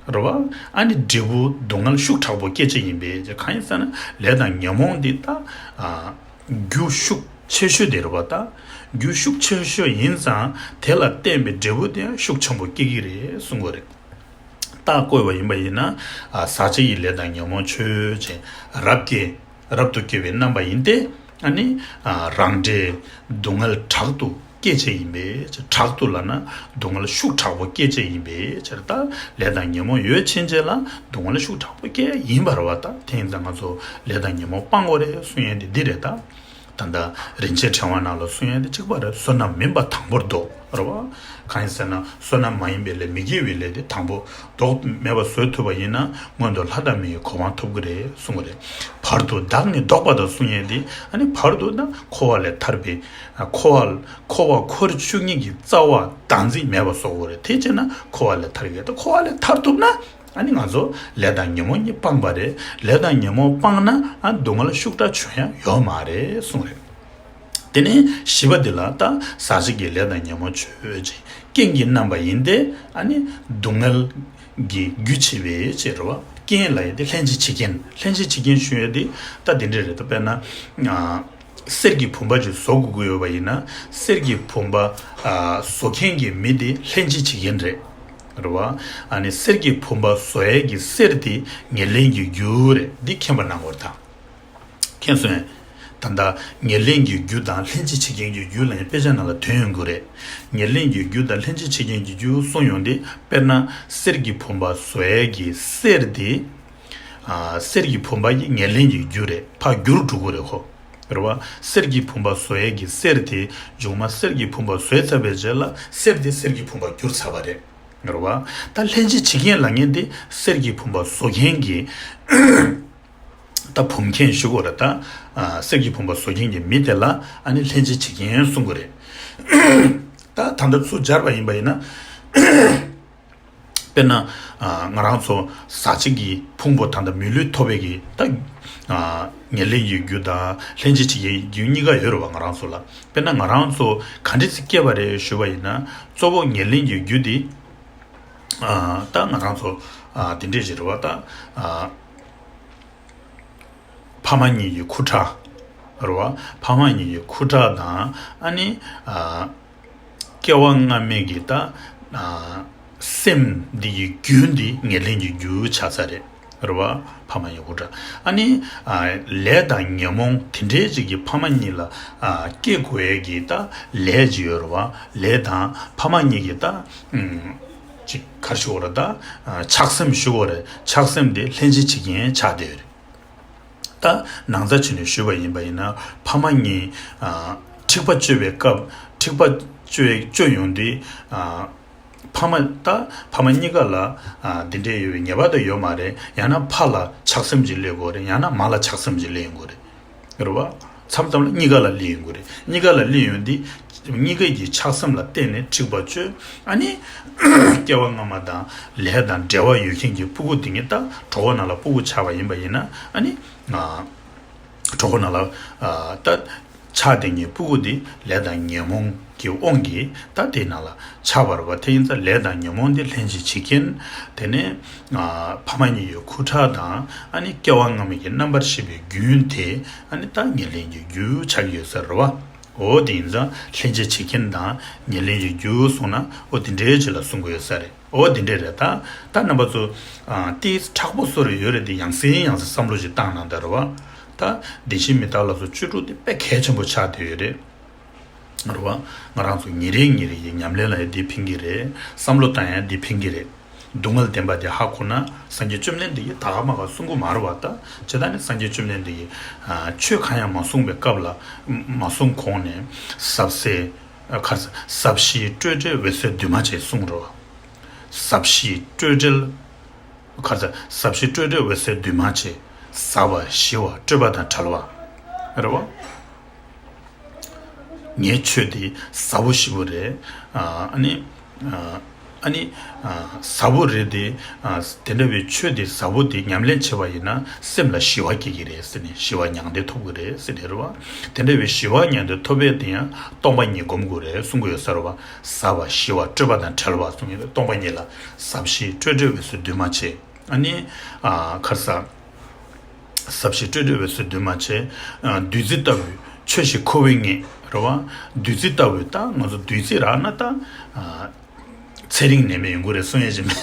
རེད་བ། ཨ་ནི་འབྲས་བུ་སྡུག་བསྔལ་ཤུགས་དྲག་པོ་སྐྱེད་བྱེད་ཡིན་པའི་ཕྱིར། གང་ཡིན་ཟེར་ན་ལས་དང་ཉོན་མོངས་འདི་ད། ཨ། རྒྱུ་ཤུགས་ཆེ་ཤོས་དེ་རེད་བ་ད། རྒྱུ་ཤུགས་ཆེ་ཤོས་ཡིན་ཙང་དེ་ལ་བརྟེན་པའི་འབྲས་བུ་དེ་ཡང་ཤུགས་ཆེན་པོ་སྐྱེ་གི་རེད་གསུང་གི་རེད། རྟགས་བཀོད་པ་ཡིན་པ་ཡིན་ན། ཨ། ཟག་བཅས་ཀྱི་ལས་དང་ཉོན་མོངས་ཆོས་ཅན། རབ་སྐྱེ། རབ་ཏུ་སྐྱེ་བའི་རྣམ་པ་ཡིན་ཏེ། ཨ་ནི། ཨ། རང་འབྲས་སྡུག་བསྔལ་དྲག་ཏུ་སྐྱེད་བྱེད་ཡིན་པའི་ཕྱིར། དྲག་ཏུ་ལབ་ན་སྡུག་བསྔལ་ཤུགས་དྲག་པོ་སྐྱེད་བྱེད་ཡིན་པའི་ཕྱིར། ད་ལས་དང་ཉོན་མོངས་ཡོད་ཕྱིན་ཆད་ལ་སྡུག་བསྔལ་ཤུགས་དྲག་པོ་སྐྱེད་ཡིན་པ་རེད་བ། ད་དེ་ཡིན་ཙང་ང་ཚོ་ལས་དང་ཉོན་མོངས་སྤང་དགོས་རེད་གསུང་ཡས་དེ་འདི་རེད་ད། ད་ལྟ་རིན་ཆེན་ཕྲེང་བ་ནང་ལ་གསུང་ཡས་དེ་གཅིག་པ་རེད། བསོད་ནམས་མིན་པ་དང་པོར་བཟློག་རེད་བ། གང་ཡིན་ཟེར་ན་བསོད་ནམས་མ་ཡིན་པའི་ལས་མི་དགེ་བའི་ལས་དེ་དང་པོ་བཟློག་མེད་པ་བཟོ་ཐུབ་པ་ཡིན་ན་སྔོན་དུ་ལྷ་དང་མི་ཡི་གོ་འཕང་ཐོབ་ཀྱི་རེད་གསུང་གི་རེད། བར་དུ་བདག་ནི་བཟློག་པ་དང་གསུང་ཡས་དེ། ཨ་ནི་བར་དུ་ན་འཁོར་བ་ལས་ཐར་པའི། འཁོར་བ་འཁོར་བ་འཁོར་བཅུག་མཁན་གྱི་རྩ་བ་བདག་འཛིན་མེད་པ་བཟོ་དགོས་རེད། དེ་བྱས་ན་འཁོར་བ་ལས་ཐར་གྱི་རེད། ད་འཁོར་བ་ལས་ཐར་ཐུབ་ན། ཨ་ནི་ང་ཚོ་ལས་དང་ཉོན་མོངས་གཉིས་སྤངས་པ་རེད། ལས་དང་ཉོན་མོངས་སྤངས་ན། ཨ། སྡུག་བསྔལ་ཤུགས་དྲག་བྱུང་ཡ་ཡོད་མ་རེད་གསུངས་རེད། དེ་ནས་བཞི་པ་འདི་ལ་ད་ཟག་བཅས་ཀྱི་ལས་དང་ཉོན་མོངས་ཆོས་ཅན། རྐྱེན་གྱི་རྣམ་པ་ཡིན་ཏེ། ཨ་ནི་སྡུག་བསྔལ་གྱི་རྒྱུ་བྱེད་པའི་ཕྱིར་རོ། རྐྱེན་ལབ་ཡ་དེ་ལྷན་ཅིག་བྱེད་རྐྱེན། ལྷན་ཅིག་བྱེད་རྐྱེན་ཞུ་ཡ་དེ་ད་འདི་འདྲ་རེད། ད་དཔེར་ན། ཨ། གསེར་གྱི་བུམ་པ་ཅིག་བཟོ་དགོས་ཀྱི་ཡོད་པ་ཡིན་ན། གསེར་གྱི་བུམ་པ། ཨ། བཟོ་མཁན་གྱི་མི་དེ་ལྷན་ཅིག་བྱེད་མཁན་རེད། རེད་བ། ཨ་ནི་གསེར་གྱི་བུམ་པ་བཟོ་ཡས་ཀྱི་གསེར་དེ་ཉེར་ལེན་གྱི་རྒྱུ་རེད། འདི་མཁྱེན་པ་གནང་དགོས་རེད་ད། མཁྱེན་སོང་ངས། ད་ལྟ་ཉེར་ལེན་གྱི་རྒྱུ་དང་ལྷན་ཅིག་བྱེད་མཁན་གྱི་རྒྱུ་ལ་ཡང་དཔེ་ཆ་ནང་ལ་ཐོན་ཡོང་གི་རེད། ཉེར་ལེན་གྱི་རྒྱུ་དང་ལྷན་ཅིག་བྱེད་མཁན་གྱི་རྒྱུ་གསུངས་ཡོང་དུས། དཔེར་ན་གསེར་གྱི་བུམ་པ་བཟོ་ཡས་ཀྱི་གསེར་དེ། ཨ། གསེར་གྱི་བུམ་པ་ཡི་ཉེར་ལེན་གྱི་རྒྱུ་རེད། ཕར་འགྱུར་འགྲོ་གི་རེད་ཁོ། རེད་བ། གསེར་གྱི་བུམ་པ་བཟོ་ཡས་ཀྱི་གསེར་དེ་མཇུག་མ་གསེར་གྱི་བུམ་པ་བཟོས་ཚར་བའི་རྗེས་ལ་གསེར་དེ་གསེར་གྱི་བུམ་པ་འགྱུར་ཚར་བ་རེད། རེད་བ། ད་ལྷན་ཅིག་བྱེད་མཁན་ལབ་མཁན་དེ་གསེར་གྱི་བུམ་པ་བཟོ་མཁན་གྱི། ད་བུམ་མཁན་ཞུ་དགོས་རེད་ད། ཨ། གསེར་གྱི་བུམ་པ་བཟོ་མཁན་གྱི་མི་དེ་ལ་ཨ་ནི་ལྷན་ཅིག་བྱེད་མཁན་གསུང་གི་རེད། ད་ད་ལྟ་ཚུར་སྦྱར་བ་ཡིན་པ་ཡིན་ན། དཔེར་ན། ཨ། ང་རང་ཚོ་ཟག་བཅས་ཀྱི་ཕུང་པོ་ད་ལྟ་མི་ལུས་ཐོབ་པའི་གི་ད། ཨ། ཉེར་ལེན་གྱི་རྒྱུ་དང་ལྷན་ཅིག་བྱེད་མཁན་གྱི་རྒྱུ་གཉིས་ཀ་ཡོད་རེད་བ་ང་རང་ཚོ་ལ། དཔེར་ན་ང་རང་ཚོ་ག་འདྲ་ཞིག་སྐྱེས་པ་རེད་ཞུ་བ་ཡིན་ན། གཙོ་བོ་ཉེར་ལེན་གྱི་རྒྱུ་དེ། ཨ། ད་ང་རང་ཚོ། ཨ། དེ་འདྲས་ཞིག་རེད་བ་ད། ཨ། ཕ་མ་གཉིས་ཀྱི་ཁུ་ཁྲག་རེད་བ། ཕ་མ་གཉིས་ཀྱི་ཁུ་ཁྲག་དང་། ཨ་ནི། ཨ། སྐྱེ་བ་སྔ་མའི་གི་ད། ཨ། སེམས་འདི་ཡི་རྒྱུན་འདི་ཉེར་ལེན་གྱི་རྒྱུ་ཆགས་ཚར་རེད། རེད་བ། ཕ་མ་གཉིས་ཁུ་ཁྲག་ཨ་ནི། ཨ། ལས་དང་ཉོན་མོངས་དེ་འདྲའི་ཅིག་གི་ཕ་མ་གཉིས་ལ། ཨ། སྐྱེ་དགོས་ཡས་ཀྱི་ད་ལས་ཅིག་ཡོད་རེད་བ། ལས་དང་ཕ་མ་གཉིས་ཀྱི་ད། ཨུམ། ཅིག་ག་རེ་ཞུ་དགོས་རེད་ད། ཨ། ཆགས་སེམས་ཞུ་དགོས་རེད། ཆགས་སེམས་དེ་ལྷན་ཅིག་བྱེད་མཁན་ཆགས་བསྡད་ཡོད་རེད། ད་ནང་ཚ་བྱས་ནས་ཞུས་པ་ཡིན་པ་ཡིན་ན། ཕ་མ་གཉིས། ཨ། འཁྲིག་པ་གཅོད་པའི་སྐབས། འཁྲིག་པ་གཅོད་གཅོད་ཡོང་དུས། ཨ། ཕ་མ་ད་ཕ་མ་གཉིས་ཀ་ལ། ཨ། འདི་འདྲས་ཡོད་པའི་ངེས་པར་དུ་ཡོད་མ་རེད། ཡང་ན་ཕ་ལ་ཆགས་སེམས་ཅིག་སླེབས་དགོས་རེད། ཡང་ན་མ་ལ་ཆགས་སེམས་ཅིག་སླེབས་ཡོང་དགོས་རེད། རེད་བ། མཚམས་མཚམས་ལ་གཉིས་ཀ་ལ་སླེབས་ཡོང་གི་རེད། གཉིས་ཀ་ལ་སླེབས་ཡོང་དུས་གཉིས་ཀ་གི་ཆགས་སེམས་ལ་བརྟེན་ནས་འཁྲིག་པ་གཅོད། ཨ་ནི་སྐྱེ་བ་སྔ་མ་དང་ལས་དང་འབྲེལ་བ་ཡོད་མཁན་གྱི་སྤུ་གུ་དེ་ཉིད་ད་གྲོད་ཁོག་ནང་ལ་སྤུ་གུ་ཆགས་པ་ཡིན་པ་ཡིན་ན། ཨ་ནི་གྲོད་ཁོག་ནང་ལ་ད་ཆགས་བསྡད་མཁན་སྤུ་གུ་དེ་ལས་དང་ཉོན་མོངས་ཀྱི་དབང་གིས་ད་དེའི་ནང་ལ་ཆགས་པ་རེད་བ། དེ་ཡིན་ཙང་ལས་དང་ཉོན་མོངས་དེ་ལྷན་ཅིག་བྱེད་རྐྱེན། དེ་ནས་ཕ་མ་གཉིས་ཀྱི་ཁུ་ཁྲག་དང་། ཨ་ནི་སྐྱེ་བ་སྔ་མ་གི་རྣམ་པར་ཤེས་པའི་རྒྱུན་དེ། ཨ་ནི་ད་ཉེར་ལེན་གྱི་རྒྱུ་ཆགས་ཀྱི་ཡོད་ས་རེད་བ། འོ་དེ་ཡིན་ཙང་ལྷན་ཅིག་བྱེད་རྐྱེན་དང་ཉེར་ལེན་གྱི་རྒྱུ་གསུངས་ན། འོ་དེ་འདྲའི་ཅིག་ལ་གསུང་གི་ཡོད་ས་རེད། འོ་དེ་འདྲས་རེད་ད། ད་རྣམ་པ་ཚོ། ཨ། ཏིས་མཁྲེགས་པོ་བཟོ་རེ་ཡོད་རེད་དེ། ཡང་སེ་ཡང་སེ་བསམ་བློ་ཞིག་བཏང་གནང་དང་རེད་བ། ད་བདེན་བཞིའི་མི་རྟག་ལ་སོགས་བཅུ་དྲུག་དེ་དཔེ་གལ་ཆེན་པོ་ཆགས་བསྡད་ཡོད་རེད། རེད་བ། ང་རང་ཚོ་ཉིན་རེ་ཉིན་རེ་ཡི་ཉམས་ལེན་ལ་ཡང་འདི་ཕན་གྱི་རེད། བསམ་བློ་བཏང་ཡང་འདི་ཕན་གྱི་རེད། སྡུག་བསྔལ་བདེན་པ་དེ་ཧ་གོ་ན། སངས་རྒྱས་བཅོམ་ལྡན་འདས་ཀྱིས་ད་ག་མ་ག་གསུང་གི་མ་རེད་བ་ད། བྱས་ཙང་ནི་སངས་རྒྱས་བཅོམ་ལྡན་འདས་ཀྱིས། ཨ། ཆོས་གང་ཡང་མ་གསུངས་པའི་སྐབས་ལ། མ་གསུངས་གོང་ནས་ཟབ་གསལ། ཨ། ག་རེ་ཟེར། ཟབ་ཞི་སྤྲོས་བྲལ་འོད་གསལ་འདུས་མ་བྱས་གསུངས་རེད་བ། ཟབ་ཞི་སྤྲོས་བྲལ། ག་རེ་ཟེར། ཟབ་ཞི་སྤྲོས་བྲལ་འོད་གསལ་འདུས་མ་བྱས། ཟབ་པ་ཞི་བ་སྤྲོས་པ་དང་བྲལ་བ། རེད་བ། ངའི་ཆོས་དེ་ཟབ་པོ་ཞི་བོ་རེད། ཨ། ཨ་ནི། ཨ། ཨ་ནི། ཨ། ཟབ་པོ་རེད་དེ། ཨ། དེ་འདྲ་བའི་ཆོས་དེ་ཟབ་པོ་དེ་ཉམས་ལེན་བྱས་པ་ཡིན་ན་སེམས་ལ་ཞི་བ་སྐྱེ་གི་རེད་ཟེར་ནས། ཞི་བ་མྱང་འདས་ཐོབ་གི་རེད་ཟེར་ནས་རེད་བ། དེ་འདྲ་བའི་ཞི་བ་མྱང་འདས་ཐོབ་པའི་དེ་ཡང་སྟོང་པ་ཉིད་སྒོམ་དགོས་རེད་གསུང་གི་ཡོད་ས་རེད་བ། ཟབ་པ་ཞི་བ་སྤྲོས་པ་དང་བྲལ་བ་གསུང་གི་ཡོད། སྟོང་པ་ཉིད་ལ། ཟབ་ཞི་སྤྲོས་བྲལ་འོད་གསལ་འདུས་མ་བྱས། ཨ་ནི། ཨ། ག་རེ་ཟེར། ཟབ་ཞི་སྤྲོས་བྲལ་འོད་གསལ་འདུས་མ་བྱས། ཨ། བདུད་རྩི་ལྟ་བུའི་ཆོས་ཤིག་ཁོ་བོས་ངེས། རེད་བ། བདུད་རྩི་ལྟ་བུའི་ད་ང་ཚོ་བདུད་རྩི་རག་ན་ད། ཚེ་རིང་ནད་མེད་ཡོང་གི་རེད་གསུང་ཡས་ཅིག་མེད།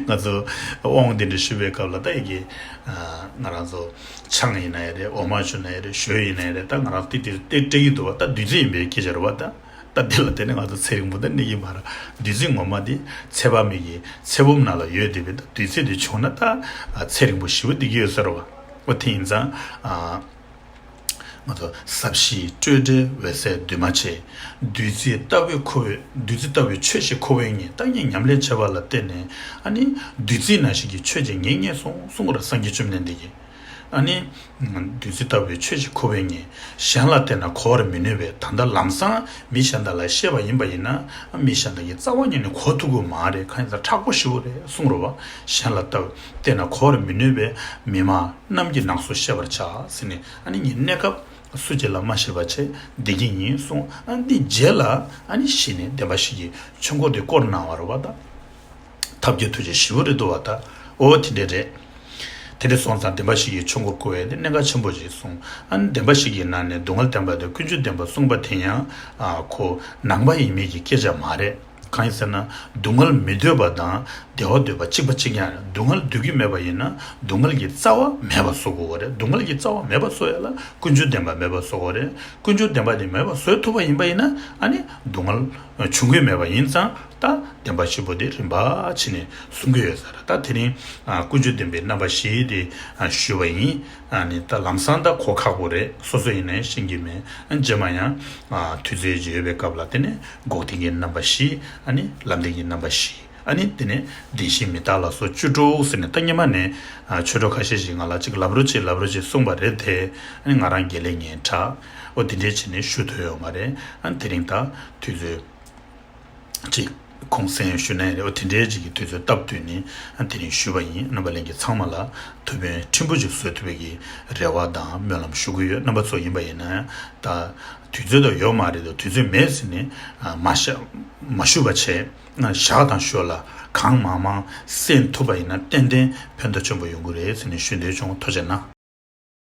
ང་ཚོ་དབང་འདི་འདྲ་ཞུ་བའི་སྐབས་ལ་ད་ཡི་གེ་ང་རང་ཚོ་ཆང་ཡིན་ན་ཡང་རེད། འོ་མ་བྱུང་ན་ཡང་རེད། ཞོ་ཡིན་ན་ཡང་རེད། ད་ང་རང་ཏི་ཏི་སྟེ་སྤྲད་ཀྱི་འདུག་བ། ད་བདུད་རྩི་ཡིན་པའི་སྐད་ཆ་རེད་བ། ད་ད་འདི་ལ་བརྟེན་ནས་ང་ཚོ་ཚེ་རིང་པོ་ད་གནས་ཀྱི་མ་རེད། བདུད་རྩི་ངོ་མ་འདི་ཚེ་དཔག་མེད་ཀྱི་ཚེ་བུམ་ནང་ལ་ཡོད་བསྡད་པའི་ད་བདུད་རྩི་འདི་བྱུང་ན་ད་ཚེ་རིང་པོ་ཞེ་པོ་བསྡད་ཀྱི་ཡོད་ས་རེད་བ། འོ་དེ་ཡིན་ཙང་། ང་ཚོ་ཟབ་ཞི་སྤྲོས་བྲལ་འོད་གསལ་འདུས་མ་བྱས། བདུད་རྩི་ལྟ་བུའི་ཁོ་བོས། བདུད་རྩི་ལྟ་བུའི་ཆོས་ཤིག་ཁོ་བོས་རྙེད། ད་ངས་ཉམས་ལེན་བྱས་པ་ལ་བརྟེན་ནས་ཨ་ནི་བདུད་རྩི་ནང་བཞིན་གྱི་ཆོས་ཅིག་ངས་རྙེད་སོང་གསུང་གི་རེད་སངས་རྒྱས་བཅོམ་ལྡན་འདས་ཀྱིས། ཨ་ནི་བདུད་རྩི་ལྟ་བུའི་ཆོས་ཤིག་ཁོ་བོས་རྙེད། གཞན་ལ་བསྟན་ན་གོ་བར་མི་ནུས་པས། ད་ལྟ་ལམ་སང་མི་གཞན་དག་ལ་བཤད་པ་ཡིན་པ་ཡིན་ན་མི་གཞན་དག་གིས་རྩ་བ་ཉིད་ནས་གོ་ཐུབ་ཀྱི་མ་རེད། གང་ཡིན་ཟེར་ན་མཁྲེགས་པོ་ཞེ་པོ་རེད་གསུང་རེད་བ། གཞན་ལ་ལྟ་བསྟན་ན་གོ་བར་མི་ནུས་པས། མི་སྨྲ་རྣམས་ཀྱིས་ནང་སོ་བཤད་པར་བྱ་ཟེར་ནས་ཨ་ནི་ངས་གནས་སྐབས་སུ་ཅི་ལ་མ་ཤེས་པ་བྱས་བསྡད་ཀྱི་ཡིན་གསུངས། ཨ་འདི་རྗེས་ལ་ཨ་ནི་གཞི་ནས་བདེན་པ་བཞི་གི་ཆོས་འཁོར་དེ་བསྐོར་གནང་བ་རེད་བ། ད་ཐབས་མཁས་ཐུགས་རྗེ་ཞེ་པོ་རེད་འདུག་བ། ད་འོ་དེ་འདྲས་རེད། དེ་འདྲས་སོང་ཙང་བདེན་པ་བཞི་གི་ཆོས་འཁོར་བསྐོར་བ་དེ་གནད་འགག་ཆེན་པོ་ཞིག་གསུངས། ཨ་ནི་བདེན་པ་བཞི་གི་ནང་ནས་སྡུག་བསྔལ་བདེན་པ་དང་ཀུན་འབྱུང་བདེན་པ་གསུངས་པ་དེ་ཡང་ཁོ་ནང་པ་ཡིན་མིན་གྱི་སྐད་ཆ་མ་རེད། གང་ཡིན་ཟེར་ན་སྡུག་བསྔལ་མི་འདོད་པ་དང་བདེ་བ་འདོད་པ་གཅིག་པ་གཅིག་རྐྱང་རེད། སྡུག་བསྔལ་འདོད་ཀྱི་མེད་པ་ཡིན་ན་སྡུག་བསྔལ་གྱི་རྩ་བ་མེད་པ་བཟོ་དགོས་པ་རེད། སྡུག་བསྔལ་གྱི་རྩ་བ་མེད་པ་བཟོ་ཡ་ལ་ཀུན་འབྱུང་བདེན་པ་མེད་པ་བཟོ་དགོས་རེད། ཀུན་འབྱུང་བདེན་པ་དེ་མེད་པ་བཟོ་ཐུབ་པ་ཡིན་པ་ཡིན་ན་ཨ་ནི་སྡུག་བསྔལ་བྱུང་གི་མེད་པ་ཡིན་ཙང་ད་བདེན་པ་བཞི་པོ་དེ་རིམ་པ་བྱས་ནས་གསུང་གི་ཡོད་ས་རེད། ད་དེ་རིང་ཀུན་འབྱུང་བདེན་པའི་རྣམ་པ་བཞི་དེ་ཞུས་པ་ཡིན། ཨ་ནི་ད་ལམ་སང་ད་གོ་ཁག་པོ་རེད། སོ་སོ་ཡིན་ནའི་ཤེས་ཀྱི་མེད། རྗེས་མ་ཡང་དུས་ཚོད་ཅིག་ཡོད་པའི་སྐབས་ལ་དེ་ནས་འགོག་བདེན་གྱི་རྣམ་པ་བཞི། ཨ་ནི་ལམ་བདེན་གྱི་རྣམ་པ་བཞི། ཨ་ནི་དེ་ནས་བདེན་བཞི་མི་རྟག་ལ་སོགས་བཅུ་དྲུག་ཟེར་ནས་ད་སྔོན་མ་ནས་ཆོས་གྲོགས་ཁ་ཤས་ཤིག་ང་ལ་ཅིག་ལབ་རོགས་བྱེད་ལབ་རོགས་བྱེད་གསུངས་པ་རེད་དེ། ཨ་ནི་ང་རང་དགེ་ལས་ངན་དྲག་འོ་དེ་འདྲས་བྱས་ནས་ཞུ་ཐུབ་ཡོད་མ་རེད། ཨ་ནི་དེ་རིང་ད་དུས་ཚོད་ཅིག་གུང་སེང་ཞུ་ན་ཡང་རེད། འོ་དེ་འདྲའི་ཅིག་གི་དུས་ཚོད་སྟབས་བསྟུན་ནས་ཨ་དེ་རིང་ཞུས་པ་ཡིན། རྣམ་པ་ལྷན་རྒྱས་ཚང་མ་ལ་ཐུགས་ཕན་ཕྲན་བུ་ཅིག་གསོས་ཐུབ་པའི་གི་རེ་བ་དང་སྨོན་ལམ་ཞུ་གི་ཡོད། རྣམ་པ་ཚོ་ཡིན་པ་ཡིན་ན་ཡང་ད་དུས་ཚོད་ད་ཡོད་མ་རེད་དོ། དུས་ཚོད་མེད་ཟེར་ནས་མ་བཤད་མ་ཞུ་བ་བྱས། བཞག་དང་ཞོར་ལ་གང་མང་མང་གསན་ཐུབ་པ་ཡིན་ན་ཏན་ཏན་ཕན་ཐོགས་ཆེན་པོ་ཡོང་གི་རེད་ཟེར་ནས་ཞུ་འདོད་བྱུང་། ཐུགས་རྗེ་གནང་།